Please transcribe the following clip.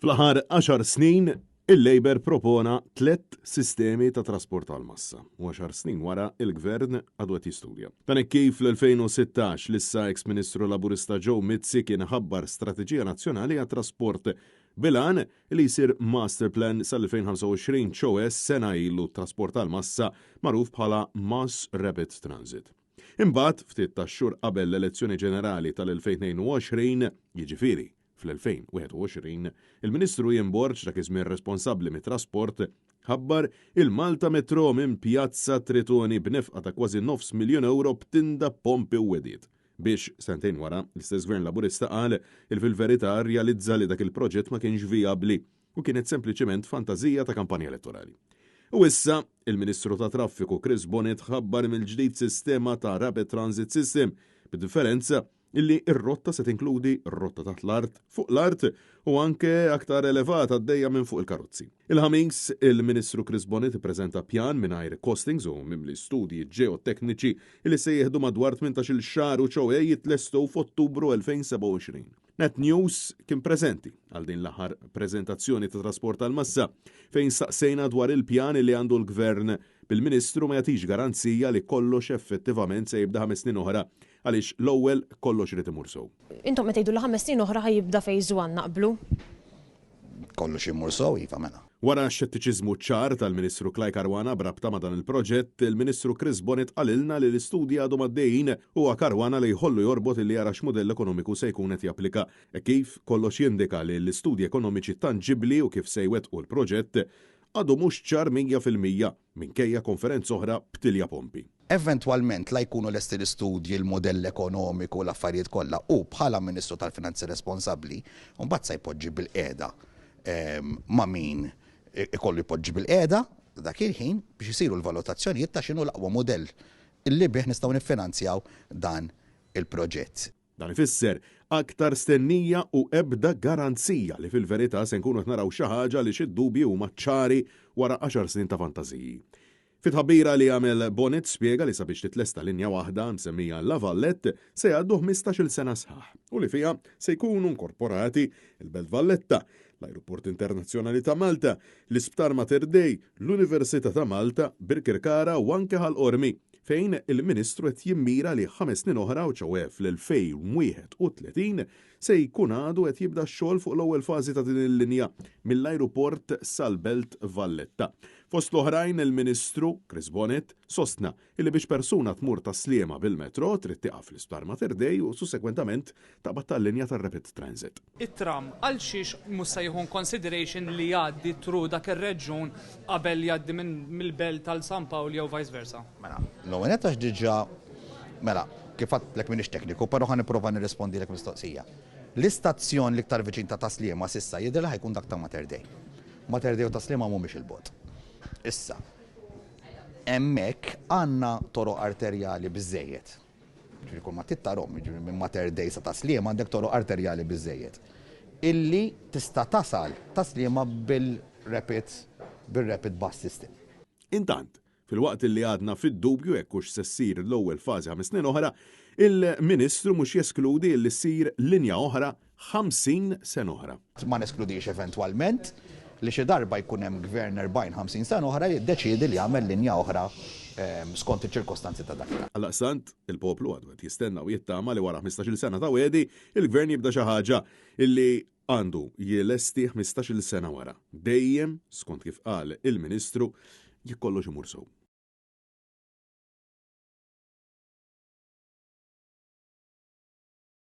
Fl-aħħar għaxar snin, il-Labour propona tlett sistemi ta' trasport għall-massa u għaxar snin wara il-Gvern għadu qed jistudja. Dan hekk kif fl-2016 l-issa eks Ministru Laburista Joe Mizzi kien ħabbar strateġija nazzjonali għat-trasport bil-għan li jsir master plan sal-2025 ċoe sena ilu trasport għall-massa magħruf bħala Mass Rapid Transit. Imbagħad, ftit tax-xhur qabel l-elezzjoni ġenerali tal-2022, jiġifieri Fl-2021, il-Ministru Ian Borg, dak iż-żmien responsabbli mit-trasport, ħabbar il-Malta Metro minn Pjazza Tritoni b'nefqa ta' kważi nofs miljun ewro b'tinda pompi u wegħdiet. Biex, sentejn wara, l-istess Gvern Laburista qal il fil-verità rrealizza li dak il-proġett ma kienx vijabbli u kienet sempliċement fantażija ta' kampanja elettorali. U issa, il-Ministru tat-Traffiku Chris Bonett ħabbar mill-ġdid sistema ta' Rapid Transit System, bid-differenza illi r-rotta se tinkludi rotta taħt l-art, fuq l-art u anke aktar elevata għaddejja minn fuq il-karozzi. Il-Ħamis, il-Ministru Chris Bonett ippreżenta pjan mingħajr costings u mimli studji ġeotekniċi li se jieħdu madwar 18-il xahar u ċoe jitlestu f'Ottubru 2027. Net News kien preżenti għal din l-aħħar preżentazzjoni ta' trasport tal-massa fejn staqsejna dwar il-pjan li għandu l-Gvern bil-Ministru ma jagħtix garanzija li kollox effettivament se jibda ħames snin oħra għaliex l-ewwel kollox irid imur sew. Intom qed tgħidu li ħames snin oħra ħa jibda phase one, naqblu? Kollox imur sew, iva mela. Wara x-xettiċiżmu ċar tal-Ministru Clyde Caruana b'rabta ma' dan il-proġett, il-Ministru Chris Bonett qalilna li l-istudji għadhom għaddejjin u huwa Caruana li jħollu jorbot illi jara x'mudell ekonomiku se jkun qed japplika. Hekk kif kollox jindika li l-istudji ekonomiċi tanġibbli u kif se jwettqu l-proġett għadu mhux ċar 100% minkejja konferenza oħra b'tilja pompi. Eventwalment la jkunu lesti l-istudji, l-mudell ekonomiku, l-affarijiet kollha, hu bħala Ministru tal-Finanzi responsabbli, mbagħad sa jpoġġi bilqiegħda ma' min ikollu jpoġġi bilqiegħda dak il-ħin biex isiru l-valutazzjonijiet ta' x'inhu l-aqwa mudell li bih nistgħu niffinanzjaw dan il-proġett. Dan ifisser aktar stennija u ebda garanzija li fil-verità se nkunu qed naraw xi ħaġa għaliex id-dubji huma ċari wara għaxar snin ta' fantażiji. Fi tħabbira li għamel Bonett spjega li sabiex titlesta linja waħda msemmija La Vallette se jgħaddu ħmistax-il sena sħaħ u li fiha se jkunu nkorporati l-Belt Valletta, l-Ajruport Internazzjonali ta' Malta, l-Isptar Mater Dei, l-Università ta' Malta, Birkirkara u anke Ħal Qormi. Fejn il-Ministru qed jimmira li ħames snin oħra, u ċoè fl-2031, se jkun għadu qed jibda x-xogħol fuq l-ewwel fażi ta' din il-linja mill-ajruport sal-Belt Valletta. Fost l-oħrajn, il-Ministru, Chris Bonett, sostna illi biex persuna tmur Tas-Sliema bil-metro trid tieqaf fl-Isptar Mater Dei u sussegwentament taqbad tal-linja tar-Rapid Transit. It-tram għal xiex mhux se jieħu in consideration li jgħaddi through dak ir-reġjun qabel jgħaddi minn mill-Belt għal San Pawl jew vice versa? Mela, l-ewwel nett għax diġà, mela, kif għedtlek m'iniex tekniku, però ħa nipprova nirrispondilek mistoqsija. L-istazzjon l-iktar viċin ta' Tas-Sliema s'issa jidher li ħa jkun dak ta' Mater Dei. Mater Dei u Tas-Sliema mhumiex 'il bogħod. Issa, hemmhekk għandna toroq arterjali biżżejjed. Jiġifieri kull ma trid tarhom, jiġifieri minn Mater Dei sa Tas-Sliema għandek toroq arterjali biżżejjed. Illi tista' tasal Tas-Sliema bil-rapid bir-rapid bus system. Intant, filwaqt li għadna fid-dubju jekk hux se ssir l-ewwel fażi ħames snin oħra, il-Ministru mhux jeskludi li ssir linja oħra 50 sena oħra. Ma neskludix eventwalment li xi darba jkun hemm gvern 40, 50 sena oħra jiddeċiedi li jagħmel linja oħra skont iċ-ċirkostanzi ta' dakinhar. Għaldaqstant, il-poplu għadu qed jistenna u jittama li wara ħmistax-il sena ta' wegħdi, il-Gvern jibda xi ħaġa li għandu jlesti ħmistax-il sena wara. Dejjem, skont kif qal il-Ministru, jekk kollox imur sew.